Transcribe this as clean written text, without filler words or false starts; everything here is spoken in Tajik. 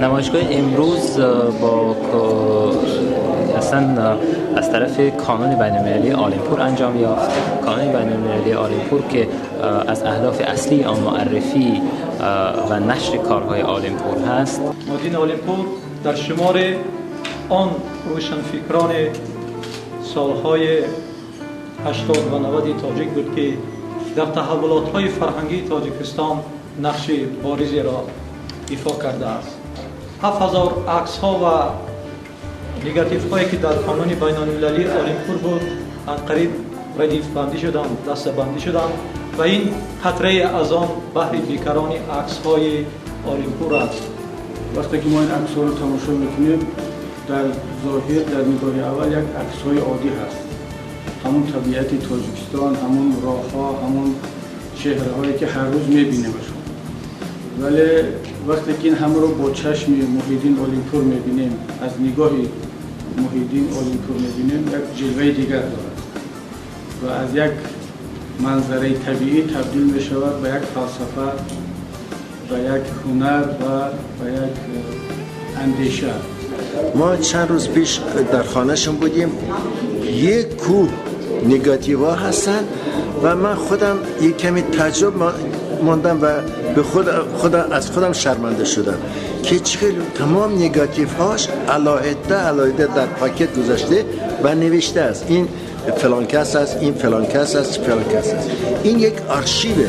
Намоишгоҳи имрӯз бо اصلا از طرف کانون بین‌المللی عالمپور انجام یافت. کانون بین‌المللی عالمپور که از اهداف اصلی آن معرفی و نشر کارهای عالمپور هست. Муҳиддин Олимпур дар шумори он рӯшанфикрони солҳои 80 ва 90-и тоҷик буд, ки дар таҳаввулотҳои фарҳангии Тоҷикистон нақши боризеро ифо кардааст. 7000 аксҳо ва негативҳое, ки дар Канони байналмилалии Олимпур буд, анқариб радифбандӣ шуданд, дастабандӣ шуданд ва ин қатрае аз он баҳри бекарони аксҳои Олимпур аст. Вақте ки мо ин аксҳоро тамошо мекунем, дар зоҳир, дар нигоҳи аввал як аксҳои оддӣ ҳаст, ҳамун табиати Тоҷикистон, ҳамун роҳҳо, ҳамун чеҳраҳое, ки ҳар рӯз мебинемашон. Вале вақте ки ин ҳамаро бо чашми Муҳиддин Олимпур мебинем, аз нигоҳи Муҳиддин Олимпур мебинем, як ҷилваи дигар дорад ва аз як манзараи табиӣ табдил мешавад ба як фалсафа, ба як ҳунар ва ба як андеша. ما چند روز پیش در خانهشون بودیم. یک کوه نگاتیوا هستن و من خودم یک کمی تعجب ماندم و به خود, خودم از خودم شرمنده شدم که چه تمام نگاتیو هاش علاهده علاهده در پاکت گذاشته و نوشته است این فلان کس است، این فلان کس است، فلان کس است. این یک آرشیوه.